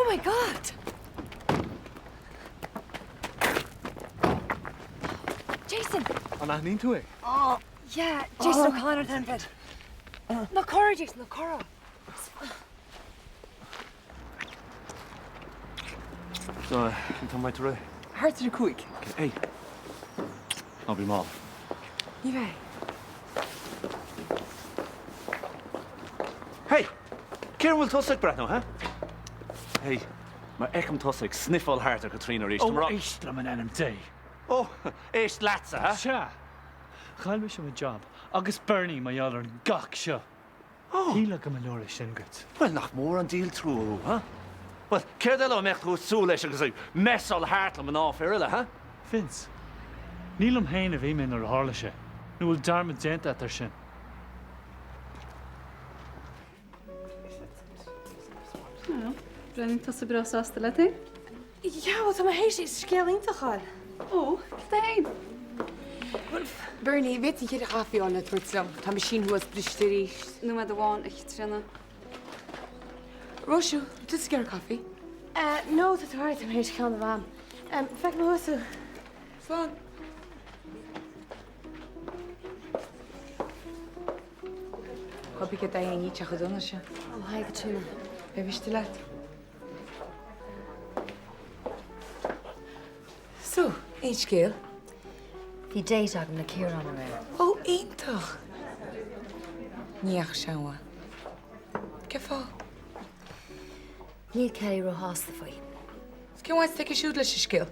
my God! Jason! An aithníonn tú é? Yeah, Jason O'Connor an t-ainm air. Ná corraigh, Jason, ná corraigh. So, cén t-am a mbeidh tú réidh? Thart ar a 5. Ok, hey. Ná bí mall. Ní bheidh. Hey! Cé air a bhfuil tusa ag breathnú, huh? Hey, má fheicim tusa ag sniffáil thart ar Caitríona arís, tá mé Ó, éist liom in ainm Dé! Ó, éist leatsa, huh? Sea! Chaill mise mo job agus Bernie mar gheall ar an gcac seo. Ó! Shílfeá go mba leor é sin duit. Bhuel, nach mór an díol trua thú, huh? Bhuel, céard eile a mbeadh tú ag súil leis agus ag messáil thart le mná fir eile, huh? Vince, ní liom féin a bhí mé nuair a tharla sé, nó bhfuil dearmad déanta agat air sin? Ó, breathnaíonn tusa breá sásta leat féin. Yeah, bhuel, tá mé théis scéal iontach a fháil. Ó, cad é féin? Bhuel, Bernie, bhféadfainn ceithre chaife a fháil le tabhairt liom. Tá meaisín thuas briste arís. Nóiméad amháin, a Chaitríona. Róise, tusa ag iarraidh caife? Eh, no, tá tú alright, tá mé théis ceann a Mham. Feicfidh mé thuas thú. Slán. Cá bith cad é an teach a dona seo? Ó, hi, Caitríona. Ar mhiste leat? So, aon scéal? Bhí date agam le Ciarán aréir. Ó, iontach! Ní dheachaigh sé an-mhaith. Cén fáth? Níl Kelly róshásta faoi. Is cén bhaint atá aici siúd leis an scéal?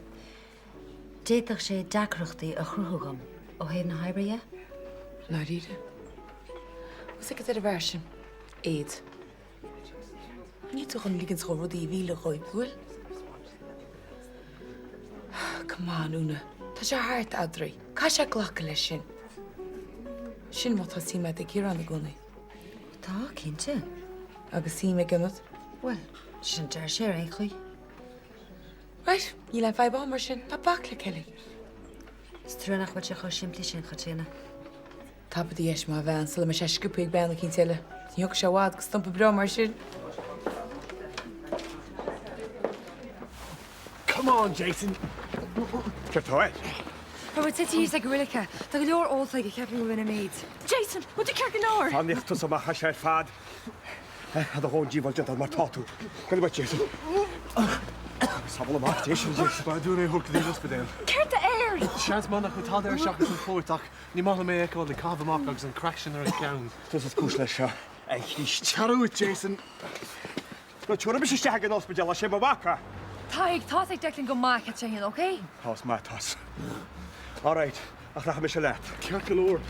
D'fhéadfadh sé deacrachtaí a chruthú dhom ó thaobh na hoibre dhe. I ndáiríre? Bhfuil a fhios agat cad é ar an bhfear sin? Éad. Níl tú chun ligint dhó rudaí a mhilleadh dhóibh, bhfuil? Come on, Úna. Tá sé thart eadraibh. Caithfidh sé glacadh leis sin. Sin má tá suim agat i gCiarán i gcónaí. Tá, cinnte. Agus suim aige ionat? Bhuel, sin a deir sé ar aon chaoi. Right, níl aon fadhb ann mar sin. Ná bac le Kelly. Is trua nach bhfuil sé chomh simplí sin, Chaitríona. Tapaigh do dheis, a bhean, sula mbeidh sé sciobtha ag bean eicínt eile. Ní thógfaidh sé i bhfad go stumpa breá mar sin. Come on, Jason! Céard tá air? Tá muid tite thíos ag Uilice. Tá go leor ólta aige, ceapaim go bhfuil ina méid. Jason, bhfuil tú ceart go leor? Fanfaidh tusa amach as seo ar fad. Tá do dhóthain díobháil déanta mar tá tú. Gabh uait, Jason. Sábháil amach, Jason, Jason. B'fhearr dúinn é a thabhairt go dtí an ospidéal. Céard tá air? Seans maith nach bhfuil tada air seachas an phóit ach Ní maith liom é a fheiceáil ag caitheamh amach agus an craic sin ar a cheann. Tusa is cúis leis seo, a Chríost. Tar uait, Jason! Ná tabharfaidh mise isteach ag an ospidéal é, sé mo mhac é! Tadhg, tá's ag Declan go maith cad sé féin, ok? Tá's maith, tá's. All right, ach rachaidh mise leat. Ceart go leor.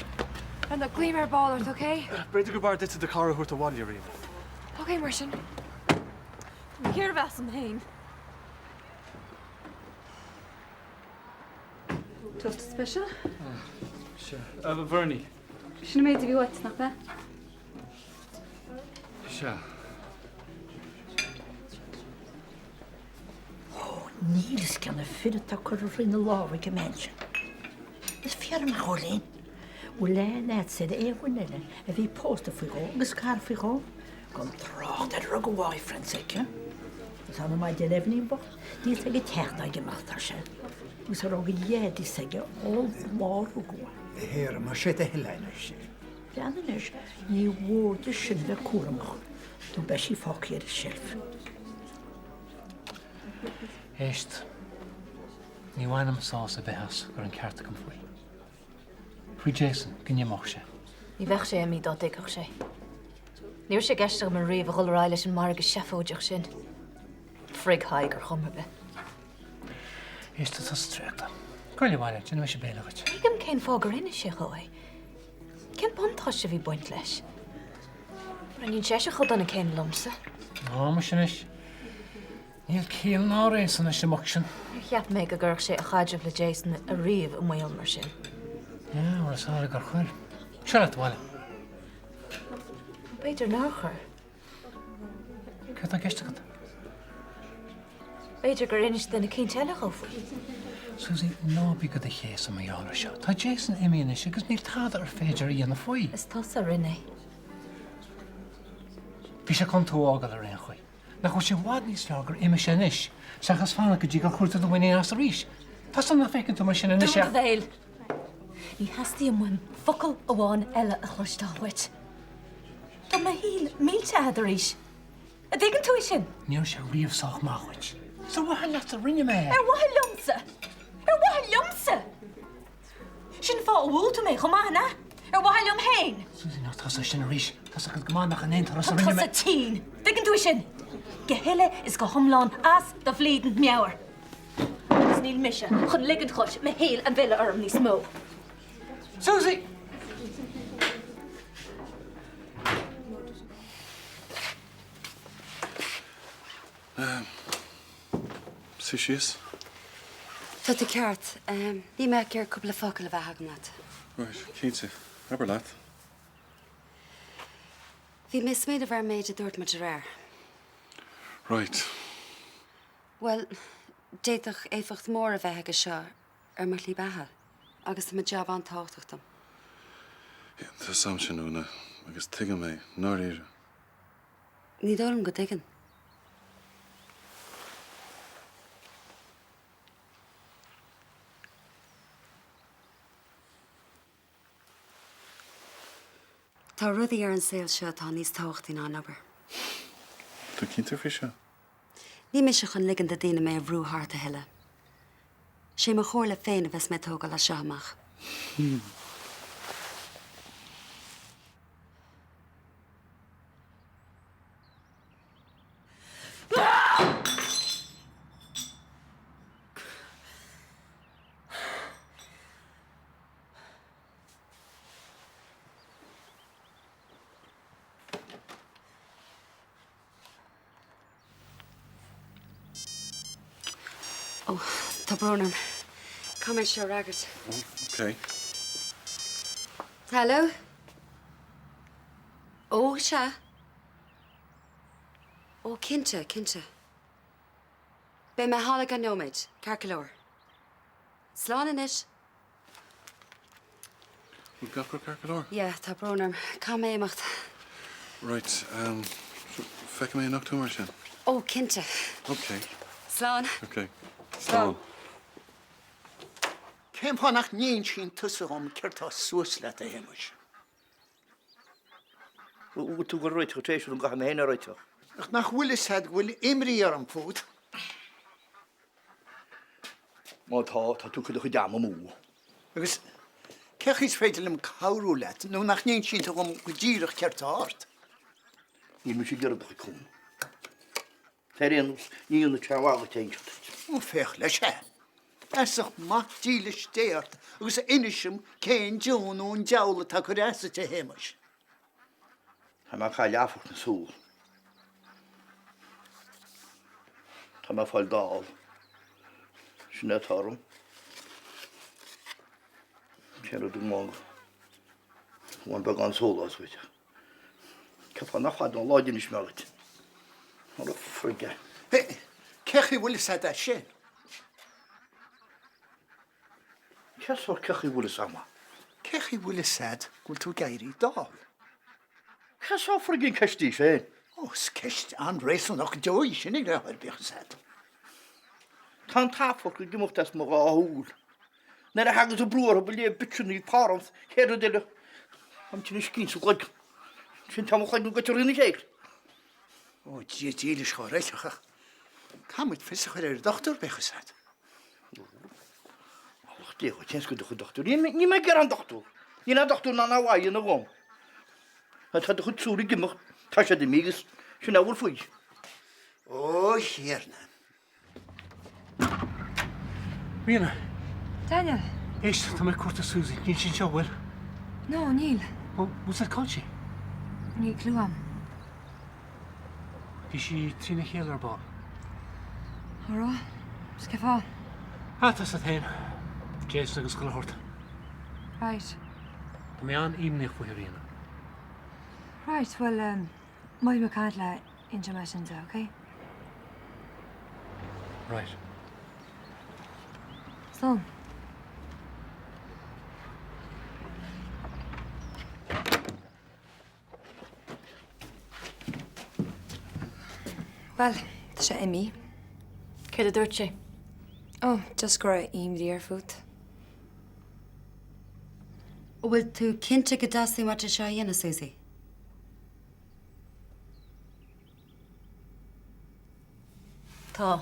Enda, glaofaidh mé ar ball ort, ok? B'fhéidir gur b'fhearr duitse do charr a thabhairt abhaile, Ríona. Ok, mar sin. Tá mé chóir a bheith asam féin. Toast special? Sea. A Bhernie. Sin an méid a bhí uait, nach ea? Sea. Ó, níl fhios cé na fir atá curtha thrína lámha ag an mbean sin. Is fíor amach ó linn. Bhfuil aithne agatsa ar aon dhuine eile a bhí pósta faoi dhó agus scartha faoi dhó? Gan trácht ar a raibh de bhoyfriends aici. Agus an maide le Eibhlín bocht, níl fhios aige teacht ná ag imeacht tá sé. Agus a raibh de dheaid s'aige ó lá a rugadh é. A Shéara, más é do thoil é anois. Lean anois, ní mhór di sin bheith cúramach nó beidh sí fágtha ar an tseilf. Éist, ní bhainim sás ar bith as go raibh an ceart agam faoi. Faoi Jason, go n-imeodh sé. Ní bheadh sé imithe dá dtuigfeadh sé. Ní raibh sé i gceist agam ariamh a dhul ar aghaidh leis an margadh seafóideach sin. Frig Thadhg ar chuma ar bith. Éist, tá tusa traochta. Gabh abhaile, déanfaidh mise béile dhuit. Tuigim cén fáth gur inis sé dhó é. Cén buntáiste a bhí ag baint leis? Breathnaíonn seisean chomh dona céanna liomsa. Á, muise anois. Níl ciall ná réasún leis an mboc sin. Níor cheap mé go gcuirfeadh sé a chaidreamh le Jason ariamh i mbaol mar sin. Yeah, bhuel is amhlaidh gur chuir. Seo leat abhaile. B'fhéidir nár chuir. Céard tá i gceist agat? B'fhéidir gur inis duine eicínt eile dhó faoi. Susie, ná bí do do chéasadh mar gheall air seo. Tá Jason imithe anois agus níl tada ar féidir a dhéanamh faoi. Is tusa a rinne é. Bhí sé chun tú a fhágáil ar aon chaoi. Nach bhfuil sé i bhfad níos fearr gur imigh sé anois seachas fanacht go dtí gur chuir tú do mhuinín as arís? Tá 's agam nach bhfeiceann tú mar sin anois é. Dún do bhéal! Ní theastaíonn uaim focal amháin eile a chloisteáil uait. Tá mo shaol millte agat arís. An dtuigeann tú é sin? Ní raibh sé riamh sách maith dhuit. Is ar mhaithe leatsa a rinne mé é. Ar mhaithe liomsa? Ar mhaithe liomsa? Sin an fáth a bhfuail tú mé chomh maith, an ea? Ar mhaithe liom féin? Susie, ná tosaigh sin arís. Tá's agat go maith nach in aon turas a rinne mé. Tá tusa tinn. Dtuigeann tú é sin? Go huile is go hiomlán as do bhliain meabhair. Agus níl mise chun ligint dhuit mo shaol a mhilleadh orm níos mó. Susie! Suigh síos. Tá tú ceart. Níl mé ach ag iarraidh cúpla focal a bheith agam leat. Right, cinnte. Abair leat. Bhí mé ag smaoineamh ar an méid a dúirt muid aréir. Right. Bhuel, d'fhéadfadh éifeacht mór a bheith aige seo ar mo shlí beatha agus tá mo jab an-tábhachtach dom. Yeah, tá 'fhios a'm sin, Úna, agus tuigim é, i ndáiríre. Ní dóigh liom go dtuigeann. Tá rudaí ar an saol seo atá níos tábhachtaí ná an obair. Tú cinnte faoi seo? Níl mise chun ligean do daoine mé a bhrú thart a thuilleadh. Sé mo chomhairle féin a bheas mé ag tógáil as seo amach. Ó, tá brón orm. Caithfidh mé seo a fhreagairt. Ok. Hello? Ó, sea. Ó, cinnte, cinnte. Beidh mé thall i gceann nóiméid, ceart go leor. Slán anois. Bhfuil gach rud ceart go leor? Yeah, tá brón orm. Caithfidh mé imeacht. Right, um, feicfidh mé anocht tú mar sin? Ó, cinnte. Ok. Slán. Ok. Slán. Cén fáth nach n-insíonn tusa dhom céard tá suas leat, a Shéamais? Bhfuil tú ag réiteach tar éis an gcaithfidh mé féin a réiteach? Ach nach bhfuil fhios a'd go bhfuil imní orm fút? Má tá, tá tú ag cur do chuid ama amú. Agus cé chaoi is féidir liom cabhrú leat nó nach n-insíonn tú dhom go díreach céard tá ort? Níl mise ag iarraidh do chuid cúnamh. Ar aon nós, ní dhéanfaidh sé mhaith duit a inseacht duit. Ó, féach leis é. Feasacht maith dílis Dé ort agus inis dom cén diabhal nó an diabhal atá ag cur as duit, a Shéamais. Tá mé ag cailleadh amharc na súl. Tá mé ag fáil dall. Sin é atá orm. Cén rud amháin go bhfuil beagán sólás uait. Ceapfá nach fada an lá a d'inis mé dhuit. Mar a frig é. Cé chaoi a bhfuil fhios a'd é sin? Cén sórt cé chaoi a bhfuil fhios a'm? Cé chaoi a bhfuil fhios a'd go bhfuil tú ag éirí dall? Cén sórt friggin ceist í sin? Ó, is ceist an-réasúnach go deo í sin ag leath ar bíodh fhios a'd. Tá an t-amharc ag imeacht as mo dhá shúil. Nuair a thagas an brú orthu ba léir bitseanna parents, chéad rud eile, táim tinn is scian sa gcloigeann. Sin tá mo chloigeann goite thrína chéile. Ó, Dia dílis chomh réiteach ach caithfidh muid fios a chur ar an dochtúir, bíodh fhios a'd. Mallacht Dé dhuit, cén do chuid dochtúir? Níl mé ag iarraidh an dochtúir. Níl aon dochtúir in ann aon mhaith a dhéanamh dhom. Tá do chuid súl ag imeacht, tá siad imithe agus sin a bhfuil faoi. Ó, Thiarna. Ríona. Daniel. Éist, tá mé ag cuartú Susie. Níl sí anseo, bhfuil? No, níl. Bhfuil fhios a'd cá bhfuil sí? Níl clue a'm. Bhí sí trína chéile ar ball. Á raibh? Is cén fáth? Ah, tá fhios a'd féin. Jason agus chuile shórt. Right. Tá mé an-imníoch fúithi, a Ríona. Right, bhuel, má bhím ag caint léi, inseoidh mé sin di, ok? Right. Slán. Bhuel, tá sé imithe. Céard a dúirt sé? Oh, just go raibh imní air fút. An bhfuil tú cinnte go dteastaíonn uait é seo a dhéanamh, Susie? Tá.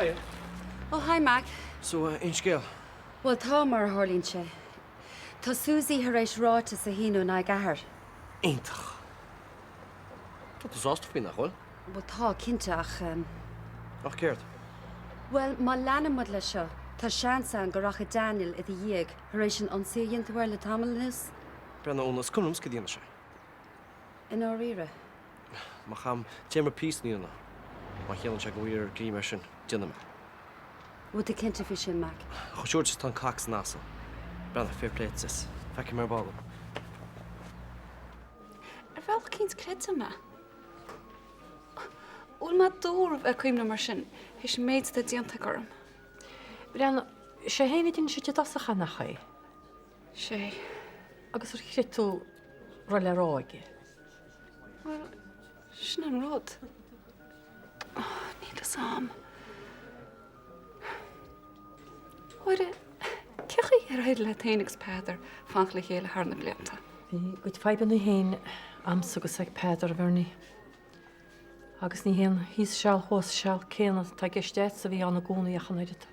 Hiya. Oh, hi Mac. So, aon scéal? Bhuel, tá, mar a tharlaíonn sé. Tá Susie tar éis ráiteas a shíniú in aghaidh Athar. Iontach. Tá tú sásta faoi, nach bhfuil? Bhuel, tá, cinnte, ach. Ach céard? Bhuel, má leanann muid leis seo. Tá seans ann go rachaidh Daniel i do dhiaidh tar éis an ionsaí a dhein tú air le tamall anuas. Breathnaigh, Úna, is cuma liomsa cad a dhéanfaidh sé. I ndáiríre? Má chaithim téarma príosúin a dhéanamh, má chiallaíonn sé go bhfuil greim air sin, déanfaidh mé. Bhfuil tú cinnte faoi sin, Mac? Chomh siúráilte is atá an cac san asal. Breathnaigh, fair play duit, sis. Feicfidh mé ar ball thú. Ar bhealach eicínt creidim é. Bhfuil mé dúr a bheith ag cuimhneamh mar sin, théis an méid atá déanta aige orm. Breathnaigh, sé féin a d'inis duit i dtosach é, nach é? Sé. Agus ar chreid tú a raibh le rá aige? Bhuel, sin an rud. Níl fhios a'm. Mháire, cé chaoi ar éirigh leat féin agus Peadar fanacht le chéile thar na blianta? Bhí a gcuid fadhbanna féin a'msa agus ag Peadar, a Bhernie. Agus ní hé an thíos seal thuas seal céanna atá i gceist a'dsa a bhí ann i gcónaí ach an oiread.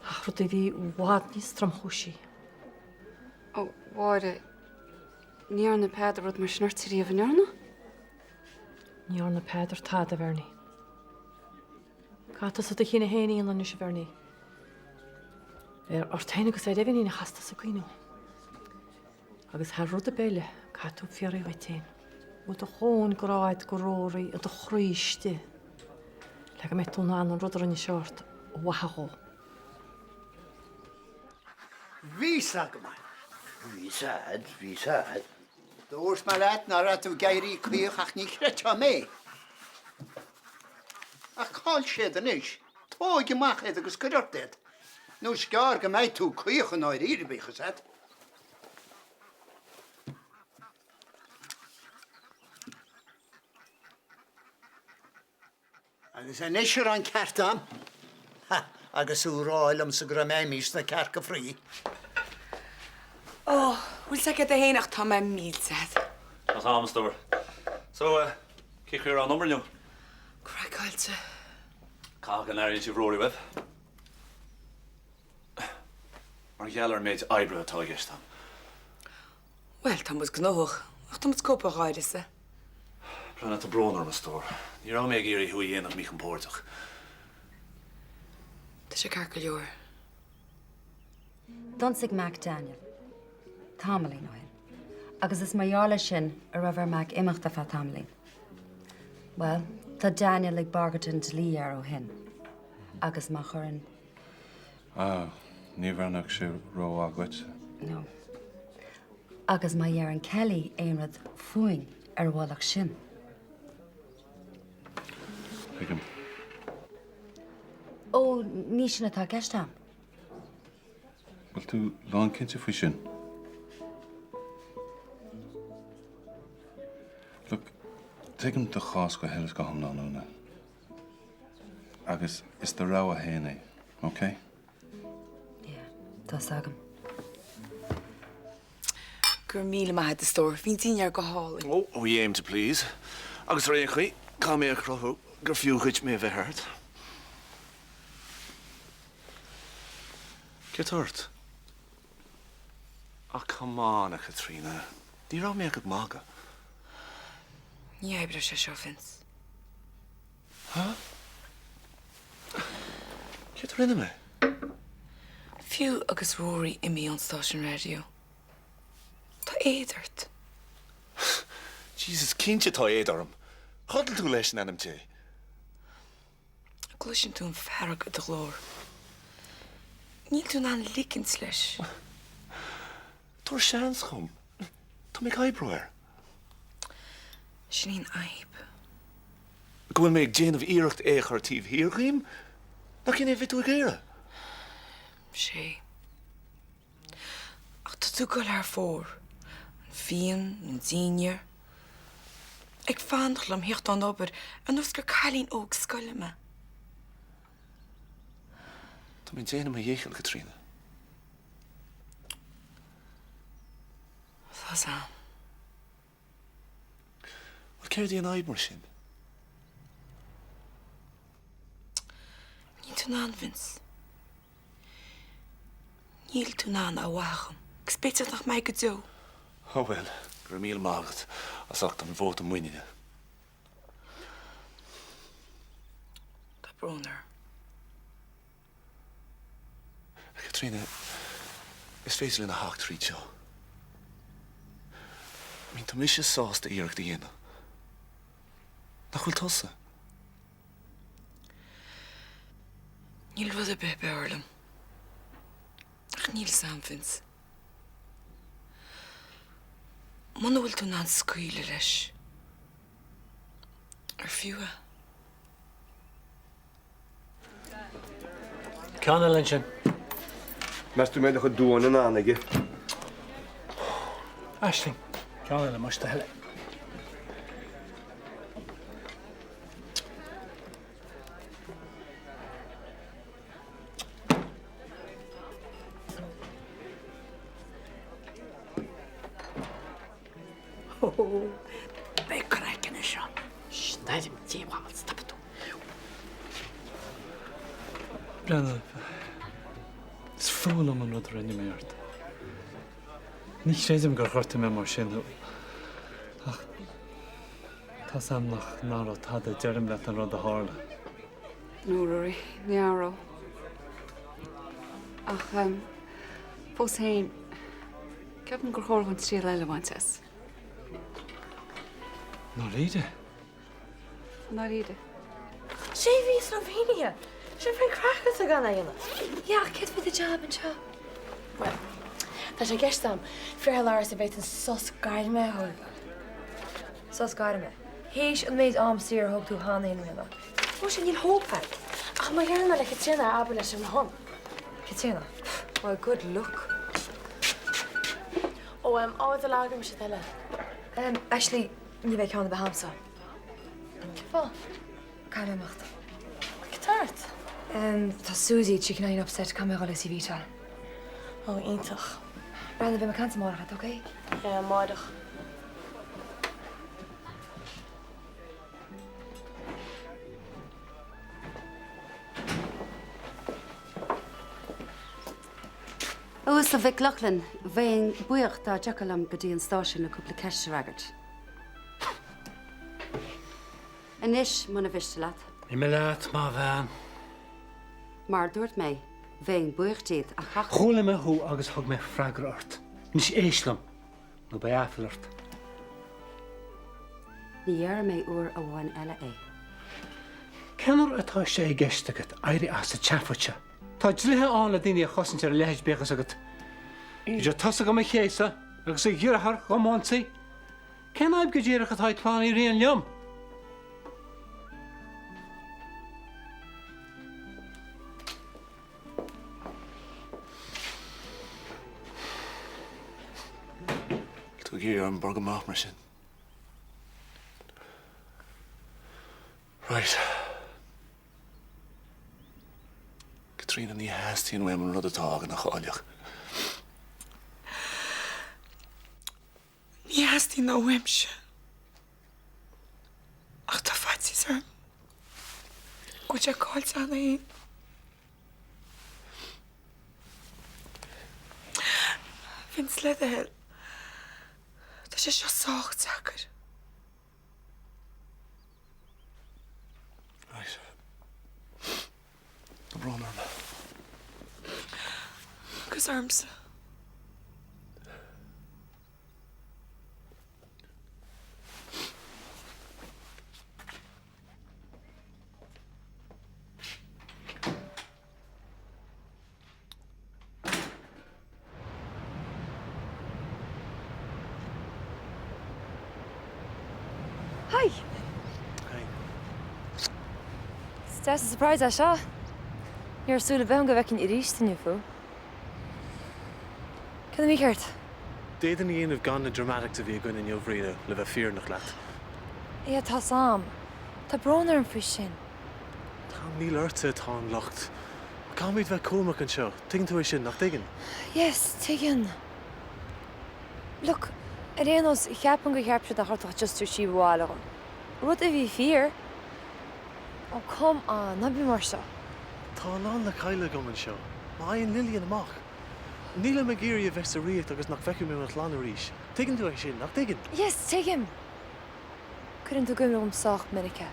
Ach rudaí a bhí i bhfad níos tromchúisí. Ó, Mháire, ní dhearna Peadar rud mar sin ort riamh, an ndearna? Ní dhearna Peadar tada, a Bhernie. Caithfidh tusa do chinneadh féin a dhéanamh anois, a Bhernie. Ar ort féin agus ar Eibhlín a chaithfeas tusa cuimhniú. Agus thar rud ar bith eile, caithfidh tú fiafraí dhuit féin. Bhfuil do dhóthain grá a'd do Rory i do chroí istigh le go mbeidh tú in ann an rud a rinne sé ort a mhaitheamh dhó? Bhí's agam é. Bhí's a'd, bhí's a'd. Dúirt mé leat ná raibh tú ag éirí caoch ach ní chreidfeá mé. Ach cá'il siad anois? Tóig amach iad agus cuir ort iad, nó is gearr go mbeidh tú caoch i ndáiríre, bíodh fhios a'd. Agus anois a raibh an ceart a'm. Ha! Agus thú ag rá liomsa go raibh mé imithe sna cearca fraoigh. Ó, bhfuil 's agat féin ach tá mé millte agat. Tá 's a'm, a stór. So, eh, cé chaoi a raibh an obair inniu? Craiceáilte. Caithfidh go n-airíonn sibh Rory uaibh. Mar gheall ar an méid oibre atá i gceist a'm. Bhuel, tá muid gnóthach, ach tá muid cóip ar gháireasa. Breathnaigh, tá brón orm, a stór. Ní raibh mé ag iarraidh thú a dhéanamh míchompordach. Tá sé ceart go leor. D'ionsaigh Mac Daniel tamaillín ó shin, agus is mar gheall air sin a raibh ar Mac imeacht ar feadh tamaillín. Bhuel, tá Daniel ag bagairt an dlí air ó shin, agus má chuireann. Ah, ní bhreathnódh sé rómhaith dhuit. No. Agus má dheireann Kelly aon rud fúinn ar a mhullach sin. Tuigim. Ó, ní sin atá i gceist a'm. Bhfuil tú lánchinnte faoi sin? Look, tuigim do chás go huile is go hiomlán, Úna. Agus is do rogha féin é, ok? Yeah, tá's agam. Go raibh míle maith agat, a stór. Bhí an dinnéar go hálainn. Oh, we aim to please. Agus ar aon chaoi, caithfidh mé a chruthú gur fiú dhuit mé a bheith thart. Céard tá ort? Ah, come on, a Chaitríona. Ní raibh mé ach ag magadh. Ní oibreoidh sé seo, Vince. Huh? Céard a rinne mé? Fiú agus Rory imithe ón stáisiún raidió, tá éad ort. Jesus, cinnte tá éad orm. Chodail tú leis in ainm Dé. An gcloiseann tú an fearg i do ghlór? Níl tú in ann ligint leis. Tabhair seans dhom. Tá mé ag oibriú air. Sin í an fhadhb. Go bhfuil mé ag déanamh iarracht é a chur taobh thiar dhíom? Nach in é a bhí tú ag iarraidh? Sé. Ach tá tú ag dul thar fóir. An fíon, an dinnéar. Ag fanacht liom theacht ón obair ar nós gur cailín óg scoile mé. Tá mé ag déanamh mo dhícheall, Caitríona. Tá's a'm. Bhuel, céard í an fhadhb mar sin? Níl tú in ann, Vince. Níl tú in ann a mhaitheamh dhom, agus b'fhéidir nach mbeidh go deo. Ó bhuel, go raibh míle maith agat as ucht an vóta muiníne. Tá brón orm. Caitríona, is féidir linn a theacht tríd seo. I mean, tá mise sásta iarracht a dhéanamh. Nach bhfuil tusa? Níl rud ar bith b'fhearr liom. Ach níl 'fhios a'm, Vince. Muna bhfuil tú in ann scaoileadh leis, ar fiú é? Ceann eile ansin. Meas tú an mbeidh a chuid duan in ann aige? Aisling, ceann eile más do thoil é. Beidh craic anois ann. Snaidhm Dé mhaith stopfaidh tú. Brenda, is fuath liom an rud a rinne mé ort. Ní chreidim gur ghortaigh mé mar sin thú. Ach tá's a'm nach n-athródh tada a deirim leat an rud a tharla. No, Ruairí, ní athródh. Ach fós féin, ceapaim gur chóir dhúinn triail eile a bhaint as. Ndáiríre? Ndáiríre. Sé bhí Slovenia! Sin faoi craic atá gan a dhéanamh. Yeah, ach céard faoi do jab anseo? Bhuel, tá sé i gceist a'm fiafraí de Lars an bhféadfainn sos gairme a thógáil. Sos gairme? Théis an méid am saor a thóg tú cheana i mbliana. Muise, níl hope a'd. Ach má dheireann mé le Caitríona abair leis ar mo shon. Caitríona? Well, good luck. Ó, em, ábhar do leagan mise eile. Em, actually, ní bheidh ceann ar bith a'msa. Cén fáth? Caithfidh mé imeacht. Cad tá ort? Em, tá Suzy chicken onion upset, caithfidh mé a dhul go Civita. Ó, iontach. Brenda, beidh mé ag caint amárach leat, okay? Yeah, amárach. A Uasail Mhic Lochlainn, bheinn buíoch dá dtiocfá liom go dtí an stáisiún le cúpla ceist a fhreagairt. Anois, muna mhiste leat. Imigh leat, mo bhean. Mar a dúirt mé, bheinn buíoch díot ach theacht. Chuala mé thú agus thug mé freagra ort. Anois éist liom, nó beidh aiféala ort. Ní dhéarfaidh mé uair amháin eile é. Cén uair atá sé i gceist agat éirí as an tseafóid seo? Tá dlíthe ann le daoine a chosaint ar a leithéid, bíodh fhios agat. Bhí sé tusa do mo chéasadh agus do dheartháir do m'ionsaí. Cén fhadhb go díreach atá ag clann Uí Riain liom? Tú ag iarraidh orm bogadh amach mar sin. Right. Caitríona, ní theastaíonn uaim an rud atá againn a chailleadh. Ní theastaíonn uaimse. Ach tá faitíos orm go bhfuil sé caillte cheana féin. Vince, le do thoil, tá sé seo sách deacair. Right. Tá brón orm. Agus ormsa. Hi! Hi. Is deas an surprise é seo. Ní raibh súil ar bith agam go bhfeicfinn arís inniu thú. Cad é mícheart? D'fhéadfainn a dhéanamh gan na dramatics a bhí againn inniu, Ríona, le bheith fírinneach leat. Yeah, tá's a'm. Tá brón orm faoi sin. Tá, níl ortsa atá an locht. Caithfimid bheith cúramach anseo. Tuigeann tú é sin, nach dtuigeann? Yes, tuigeann. Look, ar aon nós, cheapfainn gur cheap siad nach raibh tú ach just ar slí abhaile dhom. Rud a bhí fíor. Oh, come on, ná bí mar seo. Tá a lán le cailleadh agam anseo. Má fhaigheann Lillian amach. Nílim ag iarraidh a bheith sa riocht agus nach bhfeicfidh mé mo chlann arís. Tuigeann tú é sin, nach dtuigeann? Yes, tuigim! Cuireann tú i gcuimhne dhom sách minic é.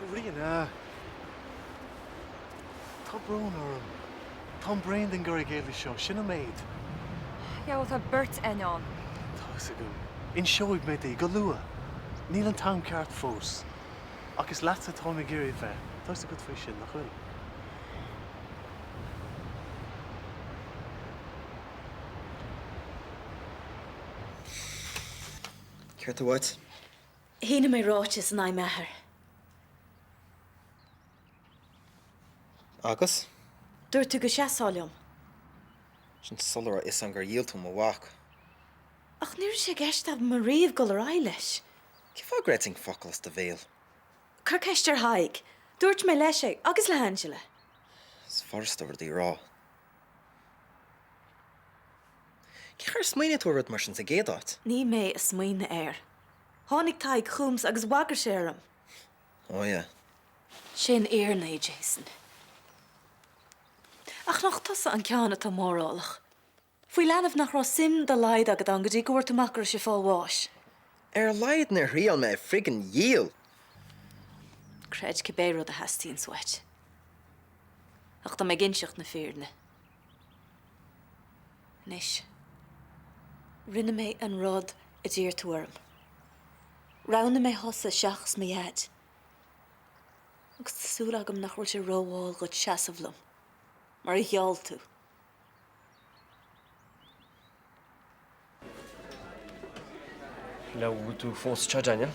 A Ríona. Tá brón orm. Táim bréan den gcur i gcéill seo, sin an méid. Yeah, bhuel tá beirt againn ann. Tá fhios agam. Inseoidh mé di, go luath. Níl an t-am ceart fós. Ach is leatsa atáim ag iarraidh bheith. Tá fhios agat faoi sin, nach bhfuil? Céard tá uait? Shínigh mé ráiteas in aghaidh m'athar. Agus? Dúirt tú go seasfá liom. Sin sula raibh fhios a'm gur dhíol tú mo mhac. Ach ní raibh sé i gceist agam ariamh dul ar aghaidh leis. Cén fáth a gcreidfinn focal as do bhéal? Cuir ceist ar Thadhg. Dúirt mé leis é, agus le hAngela. Is furasta rudaí a rá. Cén chaoi ar smaoinigh tú ar rud mar sin sa gcéad áit? Ní mé a smaoinigh air. Tháinig Tadhg chugamsa agus bhagair sé orm. Oh yeah. Sé an fhírinne é, Jason. Ach nach tusa an ceann atá mórálach? Faoi leanbh nach raibh suim dá laghad agat ann go dtí go bhfuair tú amach go raibh sé ag fáil bháis. Ar a laghad níor thriail mé é a friggin dhíol! Creid cibé rud a theastaíonns uait. Ach tá mé ag inseacht na fírinne. Anois, rinne mé an rud a d'iarr tú orm. Roghnaigh mé thusa seachas mo dhaid. Agus tá súil agam nach bhfuil sé rómhall dhuit seasamh liom, mar a gheall tú. Hello, bhfuil tú fós anseo, Daniel?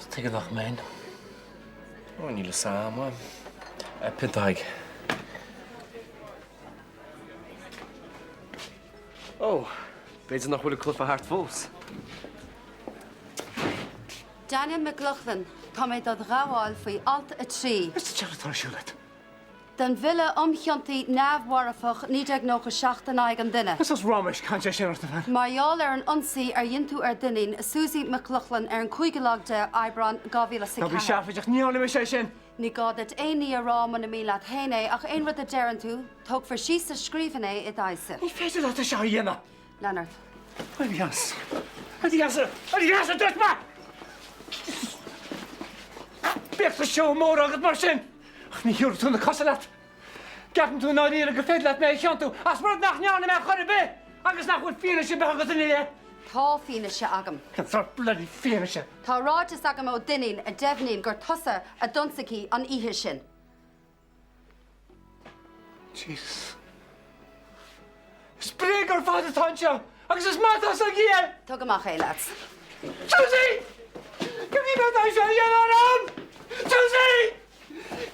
Tuige nach mbeinn? Ó, níl fhios a'm. Pionta Thaidhg. Ó, b'fhéidir nach bhfuil an cluiche thart fós. Daniel McLoughlin, tá mé dod ghabháil faoi alt 3. Is dear atá ar siúl agat. Den Bhille um Chiontaí Neamh-Mharfach, 1997 in aghaidh an duine. Is as raiméis cainte é sin ort, a bhean. Mar gheall ar an ionsaí ar dhein tú ar d'iníon, Susie McLoughlin, ar an 5ú lá de Aibreán, 2004. Ná bí seafóideach, ní dhearna mise é sin! Ní gá duit aon ní a rá muna mian leat féin é, ach aon rud a deireann tú, tógfar síos i scríbhinn é i d'aghaidhse. Ní féidir leat é seo a dhéanamh! Lean ort. Éirigh as! Éirigh as! Éirigh as, a dúirt mé! Bíodh do seó mór agat mar sin! Ach ní thiúrfaidh tú na cosa leat! Ceapann tú i ndáiríre gur féidir leat mé a chiontú as rud nach ndearna mé chor ar bith agus nach bhfuil fianaise ar bith agat ina leith? Tá fianaise agam. Cén sórt bloody fianaise? Tá ráiteas agam ó d'iníon a deimhníonn gur tusa a d'ionsaigh í an oíche sin. Jesus. Is bréag ar fad atá anseo agus is maith atá fhios aici é! Tóg amach é, lads. Susie! Cad é atá sé a dhéanamh orm? Susie!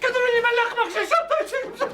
Cad a rinne mé le go mbeadh sé seo tuillte?